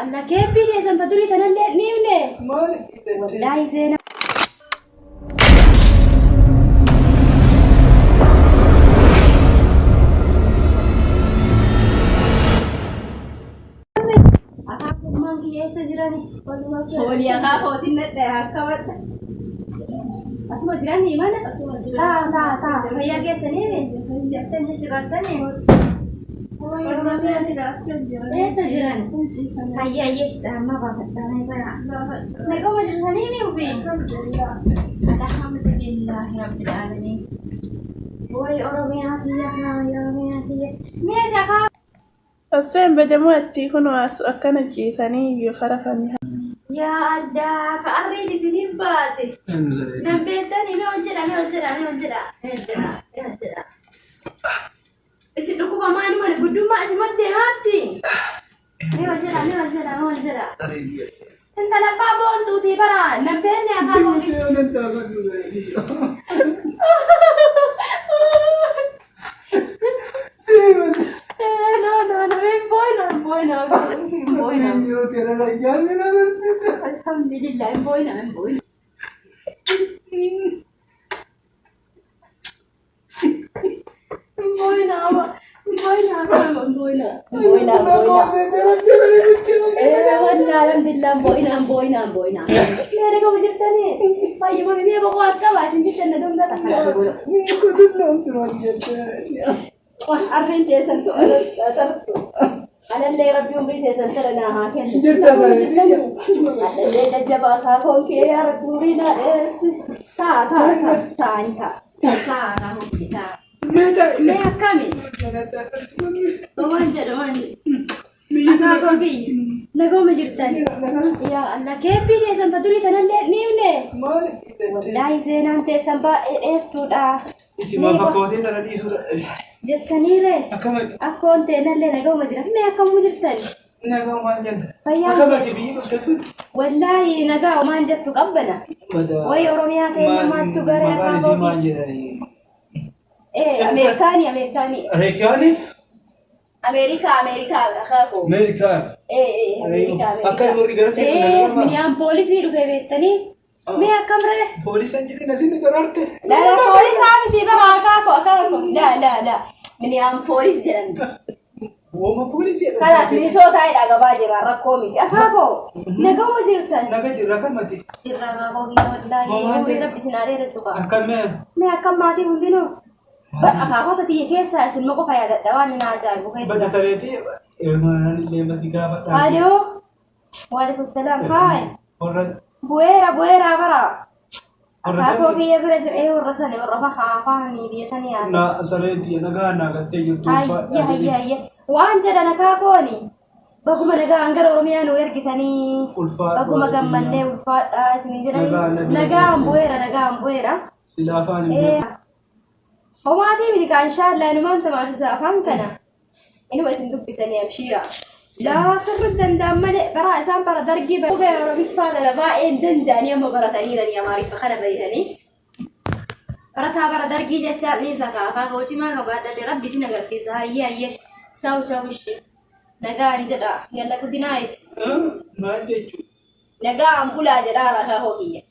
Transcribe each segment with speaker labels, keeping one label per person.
Speaker 1: Allah keeppii teessan ta durii tanallee hin dhiifne.
Speaker 2: Maal itti
Speaker 1: Wallaahi seenaa. Akaakuummaan kiyya eessa jirani? Foolii akaakootiin nadhaya akka madda. Asuma jiranii mana? Taa taa taa fayyaa keessanii jirtan jijjiirattanii. Eessa jiran? Hayya hayya caammaa baafadhaa na bara. Naguma jirtanii ni ufi. Alhamdulillahi rabbil aalamiin. Way Oromiyaa tiyya kaa Oromiyaa tiyya. Mee takaa.
Speaker 2: Asseen badamoo atti kunoo as akkana ciisanii iyyuu karafanii.
Speaker 1: Yaa Allah ka arriin isiniif baate. Nan beektanii mee hojjedha mee hojjedha mee hojjedha mee hojjedha mee hojjedha. Isin dhukkuba maali maali guddummaa isin deemaatti. Mee hojjedha mee hojjedha mee hojjedha. Intala abbaa boontuutii bara nan beekne afaan kooti. No no no hin booyna hin booyna hin booyna. Alhamdulillah hin booyna hin booyna. Hin booyna hin booyna hin booyna hin booyna hin booyna. Wallahi alhamdulillah hin booyna hin booyna hin booyna. Mee dhagaa jirtanii fayyuma mee boqoo as qabaa isin jettan na dhungata. Arriin teessan tartu. Anallee rabbi umrii teessan tana naa haa kennu.
Speaker 2: Jirta saree.
Speaker 1: Anallee jajjabaa akaakoon kee yaa rabbi umrii naa dheeressi. Taa taa taa taa ni taa. Taa akaakoo kee taa. Mee akkami? Waan jedhu waan akaakoo kiyya. Nagooma jirtan. Yaa Allah keeppii teessan ta durii tanallee hin dhiifne. Wallaahi seenaan teessan baay'ee dheertuudha. Jettaniire akkoon teenallee nagahuma jira. Mee akkamuu jirtan? Fayyaa Wallaahi nagaa homaan jettu qabbana. Wayi Oromiyaa teenya maaltu gara akaakoo kiyya. Ee Ameerikaanii Ameerikaanii.
Speaker 2: Ameerikaanii?
Speaker 1: Ameerikaa Ameerikaa akaakoo.
Speaker 2: Ameerikaan.
Speaker 1: Ee ee Ameerikaa Ameerikaa.
Speaker 2: Akka warri gara seetu
Speaker 1: Ee
Speaker 2: nagaa
Speaker 1: miniyaan poolisii dhufee beektanii. Mee akkam ree?
Speaker 2: Poolisiin jedhin asiin garaarte.
Speaker 1: La la poolisaa miti bara akaakoo akaakoo. La la la miniyaan poolis jedhamti.
Speaker 2: Wooma poolisii jedhamti.
Speaker 1: Kalaas Minisootaa dha gabaa jira rakkoo miti. Akaakoo nagahuma jirtan.
Speaker 2: Naga jirra akkamati.
Speaker 1: Jirra akaakoo kiyya wallaahi.
Speaker 2: Mamaan
Speaker 1: Umrii rabbi isin haa dheeressu kaa.
Speaker 2: Akkamee.
Speaker 1: Mee akkam maatii hundinuu? Akaakota tiyya keessaa isin qofa yaadadha waan na ajaa'ibu
Speaker 2: Bada
Speaker 1: keessa.
Speaker 2: sareetii illee mati gaafadha.
Speaker 1: Aloo. Waalaikum salaam. Haay.
Speaker 2: Warra
Speaker 1: Bu'eera bu'eera bara.
Speaker 2: Warra
Speaker 1: Akaakoo
Speaker 2: sanii?
Speaker 1: kiyya bira jira ee warra sani warra fahaa afaanii biyya sanii haasa.
Speaker 2: na sareetii nagaa naa gattee jirtu.
Speaker 1: Hayya hayya hayya. Waan jedhan akaakooni. Baguma nagaan gara Oromiyaa nu ergitanii.
Speaker 2: Ulfaadhu
Speaker 1: Baguma
Speaker 2: haadha
Speaker 1: gammannee ulfaadhaa isin
Speaker 2: Nagaa
Speaker 1: jedhanii.
Speaker 2: na bira
Speaker 1: Nagaan
Speaker 2: jirtu.
Speaker 1: bu'eera nagaan bu'eera.
Speaker 2: Sila afaan hin
Speaker 1: Ee,
Speaker 2: beeku.
Speaker 1: Homaatii miti kaa inshaallah inumaan tamaasisa afaan kana. Inuma isin dubbisanii abshiira. Laa sirri danda'an malee bara isaan bara dargii bara qubee Oromiffaa kana baay'ee hin danda'anii amma barataniiranii Amaariffa kana beekanii. Barataa bara dargii jechaa dhiisa kaa afaan koo cimaa qabaadhadhe rabbi isin agarsiisa hayyee hayyee chaawu chaawu ishee. Nagaan jedha yalla guddinaayiti.
Speaker 2: Maal jechuudha?
Speaker 1: Nagaan bulaa jedhaa rakaa koo kiyya.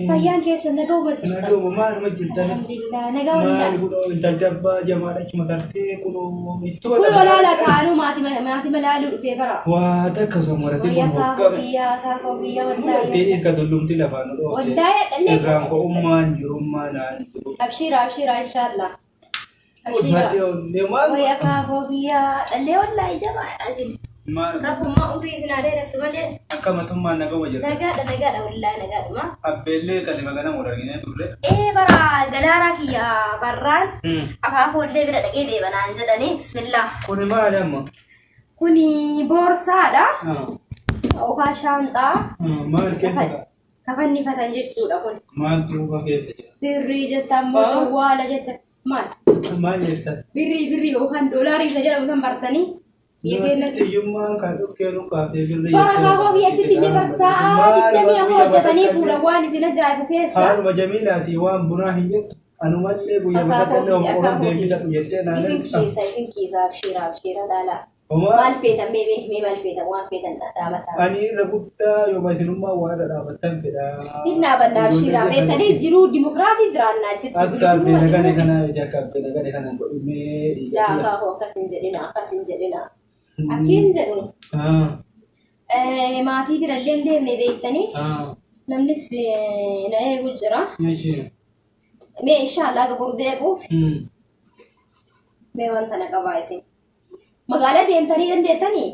Speaker 1: Fayyaan keessan nagahuma jirtan.
Speaker 2: Nagahuma maaluma jirtan?
Speaker 1: Alhamdulillah nagaa
Speaker 2: Maali
Speaker 1: wallah.
Speaker 2: kunoo intalti abbaa jamaadha achuma tartee kunoo ittuma
Speaker 1: Kun walaala kaanuu maati maati malaaluu dhufee bara.
Speaker 2: Waa takka osoo maratee kun
Speaker 1: Wayyaa
Speaker 2: hoqqame.
Speaker 1: biyyaa kaakoo biyya wallaahi.
Speaker 2: Ittiin iska tullumti lafaan nu dhoofte.
Speaker 1: Wallaahi dhallee
Speaker 2: Irraan ko'ummaan jirummaa naan jiru.
Speaker 1: Abshiira abshiira inshaallah. Abshiira.
Speaker 2: Ulfaatee onnee maal?
Speaker 1: Wayyaa kaakoo biyyaa dhallee wallaahi jabaa asin.
Speaker 2: Maal?
Speaker 1: Rabbummaa umrii isin haa dheeressu malee.
Speaker 2: Akka matummaan nagama jirta.
Speaker 1: Nagaadha nagaadha wallaahi nagaadhuma.
Speaker 2: Abbeellee kalima ganama wal arginee turre.
Speaker 1: Ee bara galaaraa kiyya barraan akaakoollee bira dhaqee deebanaan jedhanii bismillah.
Speaker 2: Kuni maali amma?
Speaker 1: Kuni boorsaadha. Yookaan shaanxaa
Speaker 2: Maal keessa?
Speaker 1: kafannifatan jechuudha kun.
Speaker 2: Maaltu duuba keessa jira?
Speaker 1: Birrii jetta ammoo jawwaala jecha maal?
Speaker 2: Maal jettan?
Speaker 1: Birrii birrii yookaan doolaarii isa jedhamu san bartanii biyya keenyatti.
Speaker 2: Hiyyummaan kan dhukkee nu kaaftee birrii
Speaker 1: Bara akaakoo kiyya achitti illee barsaa 24 hojjetanii fuudhan waan isin ajaa'ibu keessa.
Speaker 2: Haaluma jamiilaati waan bunaa hin jettu. Anumallee guyyaa
Speaker 1: Akaakoo
Speaker 2: matakkallee
Speaker 1: kiyya
Speaker 2: oom
Speaker 1: akaakoo
Speaker 2: deemee
Speaker 1: kiyya.
Speaker 2: bitadhu jettee naan
Speaker 1: Isin kiisa isin kiisa abshiira abshiira laalaa.
Speaker 3: Homaa
Speaker 1: Maal feetan mee mee mee maal feetan waan feetan dhaabataa.
Speaker 3: Ani irra guddaa yooma isinummaa waan irra dhaabattan fedha.
Speaker 1: Hin dhaabannaa abshiiraa beektanii jiruu dimokiraasii jiraannaa achitti
Speaker 3: Akka abbee
Speaker 1: bilisummaa
Speaker 3: nagane
Speaker 1: jiruu.
Speaker 3: kana miti akka abbee nagane kana godhumee dhiiga
Speaker 1: Laa
Speaker 3: kiyya.
Speaker 1: akaakuu akkas hin jedhina akkas hin jedhina. Akkiin jedhu maatii birallee hin deemne beektanii namnis na eegu jira. Mee inshaallah gabur deebi'uuf mee wanta na qabaa isin. Magaalaa deemtanii dandeettanii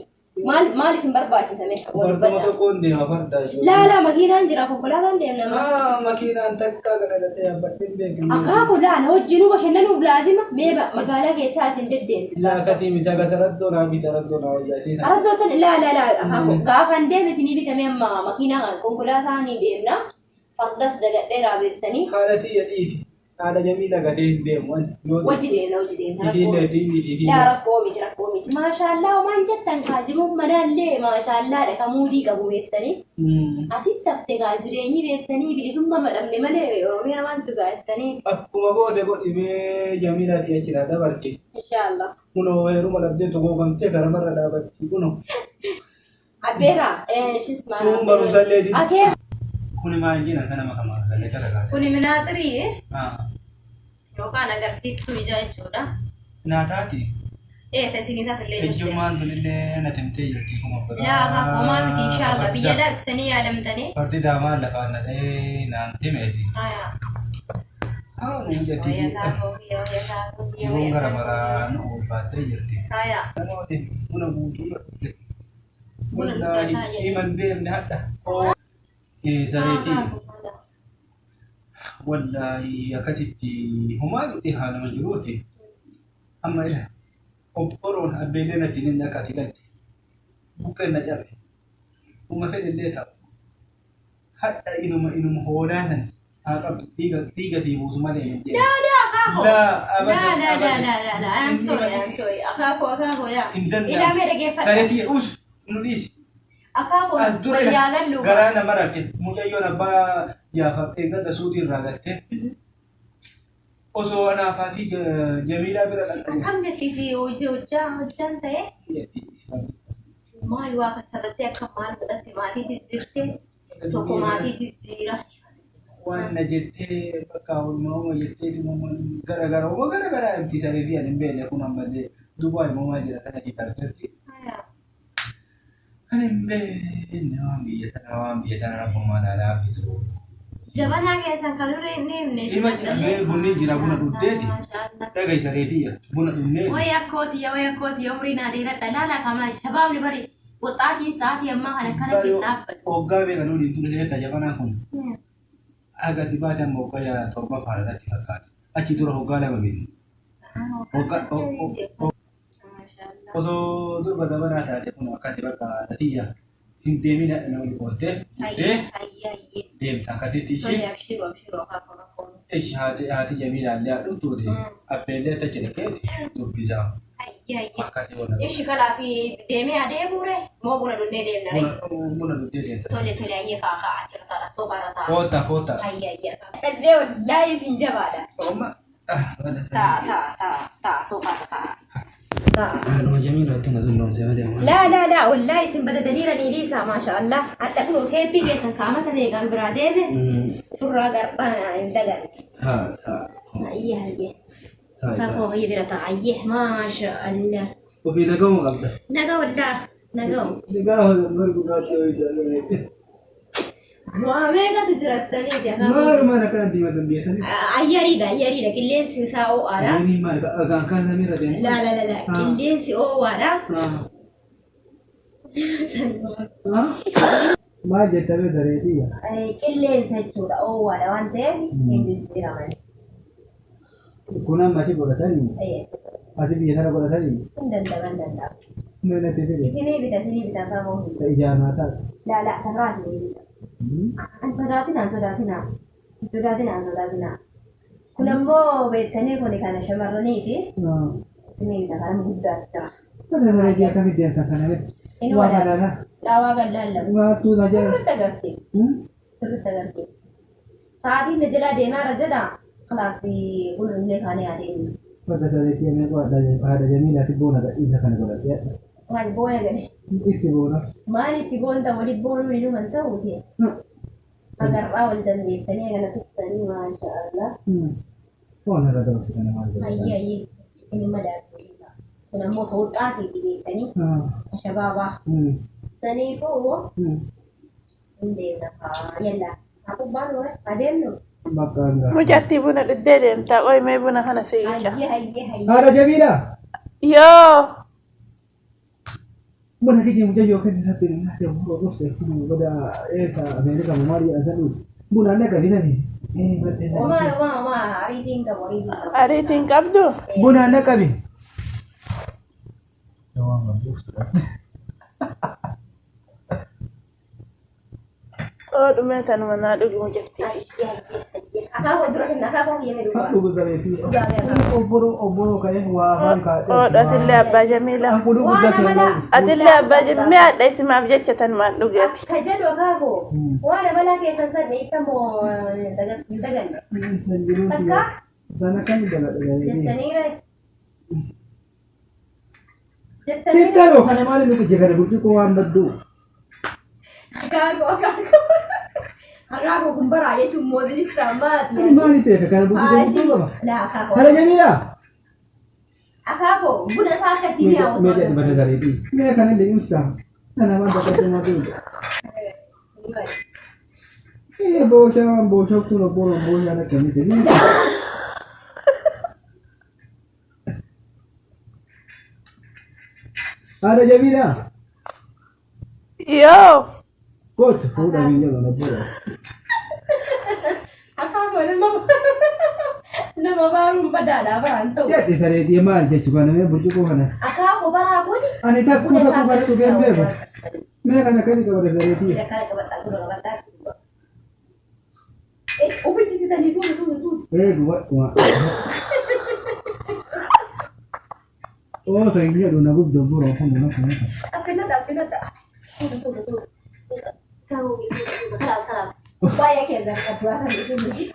Speaker 1: maal maal isin barbaachisa mee wal
Speaker 3: Farduma
Speaker 1: dubbadhaa.
Speaker 3: tokkoon deema farda ijoollee.
Speaker 1: Laa laa makiinaan jira konkolaataan deemna maal.
Speaker 3: Makiinaan takka garagaltee yaabbadhee hin beeku.
Speaker 1: Akaakuu laala hojjiinuu bashannanuuf laazima mee magaalaa keessaa isin deddeemsisa.
Speaker 3: Laakatii miti akka saraddoo naa miti saraddoo naa wayyaa isiin.
Speaker 1: Araddootan laa laa laa akaakuu gaafan deeme isinii bitame amma makiinaa kan konkolaataa ni deemna. Fardas dagadheeraa beektanii.
Speaker 3: Haadha tiyya dhiisi. Haadha Jamiila gatee hin deemu ani. Yoo
Speaker 1: Wajji deemna wajji deemna
Speaker 3: isiin
Speaker 1: rakkoo miti.
Speaker 3: leetii miti
Speaker 1: Laa rakkoo miti rakkoo miti. Maashaallaa homaan jettan kaa jiruuf manaallee maashaallaadha ka muudii qabu beektanii. Asitti hafte kaa jireenyi beektanii bilisummaa madhabne malee Oromiyaa maaltu gaa jettanii.
Speaker 3: Akkuma goote godhimee Jamiila tiyya achi naa dabarti.
Speaker 1: Inshaallah.
Speaker 3: Kunoo heeruma dhabdee togoogamtee karamarra dhaabatti kunoo.
Speaker 1: Abbeera ishis maal
Speaker 3: Tuun
Speaker 1: abbeera.
Speaker 3: barumsallee didi.
Speaker 1: Akee
Speaker 3: Kuni maal jina kana makama kallacha dhagaate.
Speaker 1: kuni minaaxirii yookaan agarsiiftuu ijaa jechuudha.
Speaker 3: Naa taati.
Speaker 1: Ee isinii taatullee jirti.
Speaker 3: Ejjummaan tunillee na timtee jirti kuma
Speaker 1: Laa akaakuu homaa miti inshaallah biyya laa dhuftanii yaalamtanii.
Speaker 3: Fardi daamaa lafaan na dhahee naan timeeti.
Speaker 1: Haya.
Speaker 3: Haa nu jetti.
Speaker 1: Wayya taakuu kiyya wayya taakuu kiyya
Speaker 3: Yeroon
Speaker 1: wayya
Speaker 3: gara
Speaker 1: taakuu
Speaker 3: maraa
Speaker 1: kiyya.
Speaker 3: nu ulfaattee jirti.
Speaker 1: Haya.
Speaker 3: Namooti buna guutuu dhufte.
Speaker 1: Buna
Speaker 3: Wallaahi
Speaker 1: dhugaataa jedhe.
Speaker 3: himan deemne hadha. Sareetii.
Speaker 1: Akaakuu mala.
Speaker 3: Wallaahi akkasitti homaa miti haaluma jiruuti. Amma ila obboroon abbeellee natti inni akka ati galte. Buqqeen na cabe. Uma fedhe illee ta'u. Hadha inuma inuma hoolaa san haa qabdu dhiiga dhiiga sii buusu malee hin deemu.
Speaker 1: Laa laa akaakuu.
Speaker 3: Laa
Speaker 1: Laa
Speaker 3: abadan
Speaker 1: laa laa
Speaker 3: abadan.
Speaker 1: laa laa laa I'm
Speaker 3: Inni
Speaker 1: sorry I'm
Speaker 3: malee
Speaker 1: sorry akaakuu akaakuu yaa.
Speaker 3: hin danda'amu.
Speaker 1: Ilaa mee dhageeffadha.
Speaker 3: Sareetii us nu dhiisi.
Speaker 1: Akaakuu
Speaker 3: As dura ila
Speaker 1: wayyaa gallu.
Speaker 3: garaa nama rarte mucayyoon abbaa yaafattee ganda suutii irraa galtee osoo anaafaatii Jamiilaa bira dhaqanii.
Speaker 1: Akkam jetti si hojii hojjaa hojjaan ta'e maal waa kassabattee akka maal godhatte maatii jijjiirtee tokko maatii jijjiira.
Speaker 3: Waan na jettee bakka oolmaa jettee gara gara uma gara gara mti sareetii ani hin beekne kun ammallee duwwaa himamaa jira sana jitartetti. Ani hin beekne waan biyya tana rabbumaa naa laaffisu.
Speaker 1: Jabanaa keessan kan duree hin deemne
Speaker 3: Ima jira bunni jira buna dhugdeeti. Dhagahi sareetii buna dhugneeti.
Speaker 1: Wayya akkooti wayya akkooti umrii naa dheeradha laala kama shabaabni bari waxaatiin sa'aatii ammaa kana akkanatti hin dhaabbatu.
Speaker 3: Hoggaa meeqa nuti ture seeta jabanaan kun agati baate amma hoggaa torba faana irratti fakkaata. Achi dura hoggaa lama binne. Osoo durba zabanaa taate kun akkasi bakka natiyya hin deemin hadha nama oolte buttee deemta akkasitti ishee ishi haati Jamiilaa illee haadhumtuuti abbeellee achi dhaqeeti dubbisaa akkasii wal
Speaker 1: Ishi kalaasii deemee adeemuure moo buna dhunnee deemna ree?
Speaker 3: buna dhuftee deemta.
Speaker 1: Tole tole ayyee kaa kaa achirra ta'a soofaarra ta'a.
Speaker 3: Koota koota.
Speaker 1: Ayyee ayyee. Dhallee wallaahi isin jabaadha.
Speaker 3: Oma.
Speaker 1: Ta'a ta'a ta'a ta'a soofaarra ta'a. Ta'a.
Speaker 3: Anuma Jamiilaatti na tulloomsee malee.
Speaker 1: Laa laa laa wallaahi isin badadaniiranii dhiisaa maasha Allah. Hadha kun keeppii keessan kaamata meeqaan biraa deeme turraa gar'aa hin daganne.
Speaker 3: Haa haa.
Speaker 1: Ayyee ayyee. Kakoo ayyee bira ta'a ayyee maasha Allah.
Speaker 3: Ofii nagahuma qabda.
Speaker 1: Naga wallaa naga'u.
Speaker 3: Nagaa hojan gurraacha hojii
Speaker 1: Waa meeqatu jirattaniiti akaakuu.
Speaker 3: Maal maal akkana diimatan beekanii?
Speaker 1: Ayyariidha ayyariidha qilleensi isaa ho'aadha.
Speaker 3: Ayyanii maal akkaan samiirra deemu?
Speaker 1: Laa laa laa laa qilleensi ho'aadha.
Speaker 3: Maal jettamee sareetii?
Speaker 1: Qilleensa jechuudha ho'aadha waan ta'eef hin jijjiiraman.
Speaker 3: Kun amma achi godhatanii? Ati biyya sana godhatanii?
Speaker 1: Hin danda'an danda'ama.
Speaker 3: Mee natti fide?
Speaker 1: Isinii bita isinii bita akaakuu.
Speaker 3: Ijaan haa taatu.
Speaker 1: Laa laa karraa isinii bita. An sodaatina an sodaatina an sodaatina an sodaatina. Kun ammoo beektanii kuni kana shamarraniiti. Isinii bita kana guddaas jira.
Speaker 3: Kana sareetii akkamitti deemtan kana miti?
Speaker 1: Inni
Speaker 3: Waa
Speaker 1: wadaadha.
Speaker 3: kana
Speaker 1: Dhaawaa bal'aan lama.
Speaker 3: Maaltu na jala?
Speaker 1: Sirriitti agarsiisa. Sirriitti agarsiisa. Sa'aatiin na jalaa deemaa irra jedha. Kalaasii buna dhugnee kaanee adeemna.
Speaker 3: Bakka sareetii mee haadha Jamiilaatti boona gadhiisa kana godhatee.
Speaker 1: Maal boona gale?
Speaker 3: Itti boona.
Speaker 1: Maal itti boonta walitti boonuun hinuman ta'uuti. Agarraa wal dandeessanii kana tuftanii maasha Allah.
Speaker 3: Waan irra dabarsi kana maal jedhama?
Speaker 1: Hayyee hayyee isin madaalchisa. Kun ammoo ta'uxaatiiti beektanii shabaabaa. Saniifuu hin deemna haa yalla. Haa kubbaan wal adeemnu.
Speaker 3: Bakka hangaa.
Speaker 2: Mucattii buna dhuddee deemtaa qoy mee buna kana siigicha.
Speaker 1: Hayyee hayyee hayyee.
Speaker 3: Haadha Jamiila.
Speaker 2: Yoo
Speaker 3: Buna kiyya mucayyoo kenna irratti nyaata dhufte kun bada eessa Ameerikaa maal jedhan san dhufu. Buna anna qabi nami.
Speaker 1: Omaa omaa omaa ariitiin qabu ariitiin qabu.
Speaker 2: Ariitiin qabdu?
Speaker 3: Buna anna qabi.
Speaker 2: Oo dhumee tanuma naa dhugi mucattii.
Speaker 1: Hayyee hayyee hayyee. Akaakuu dura kenna akaakuu kiyya mee dhugaa.
Speaker 3: Dhugu zareetii. Obboroo obboroo ka'ee waa afaan kaa'ee.
Speaker 2: Oodha atillee abbaa Jamiila.
Speaker 3: Anquluu
Speaker 1: Waan
Speaker 3: guddaa
Speaker 1: amala.
Speaker 2: Atillee abbaa Jamiila. Mee haadha isimaaf jecha tanumaan dhugi ati.
Speaker 1: Akka jedhu akaakuu waan amalaa keessan san dhiiftamoo hin daganne. Takka
Speaker 3: Sana kan daladha.
Speaker 1: jettanii ree. Jettanii ree.
Speaker 3: Xixiqqoo kana maali nuti jegana burcuqqoo waan badduu.
Speaker 1: Akaakuu akaakuu. Akaakuu kun baraa jechuun moodelistaa maati.
Speaker 3: Ani maali ta'e kana burcuqqoo badduu qaba.
Speaker 1: Laa akaakuu.
Speaker 3: Haadha Jamiila.
Speaker 1: Akaakuu buna isaa akka itti mi'aawu osoo
Speaker 3: Mee dibata zareetii. Mee kana illee ibsaa. Sana waan bakka cimaa ta'e. Eh booshaa waan booshaa kun obboroo booshaan akkamiti. Haadha Jamiila.
Speaker 2: Yoo
Speaker 3: Kootu fuudha biyya kana obboroo.
Speaker 1: Akaakuu nama baaruun badaadhaa baraan ta'u.
Speaker 3: Jedhi sareetii maal jechuu kana mee burcuqqoo kana.
Speaker 1: Akaakuu baraa kuni
Speaker 3: Ani takkuu
Speaker 1: buna isaa
Speaker 3: takkuu
Speaker 1: akka
Speaker 3: kana
Speaker 1: itti
Speaker 3: dhugeen
Speaker 1: mi'aawu.
Speaker 3: beeku. Mee kana akkamii qabata sareetii.
Speaker 1: Kana qabadhaa gurra qabadhaa. Uffisitanii suuta suuta suuta.
Speaker 3: Eegu wadhuma. Oota hin jedhu na gubda obboroo kun na kun.
Speaker 1: Asirratti asirratti. Suuta suuta suuta. Suuta. Kaawuu suuta suuta. Kalaas kalaas. Baay'ee keessa kan duraa kan isin.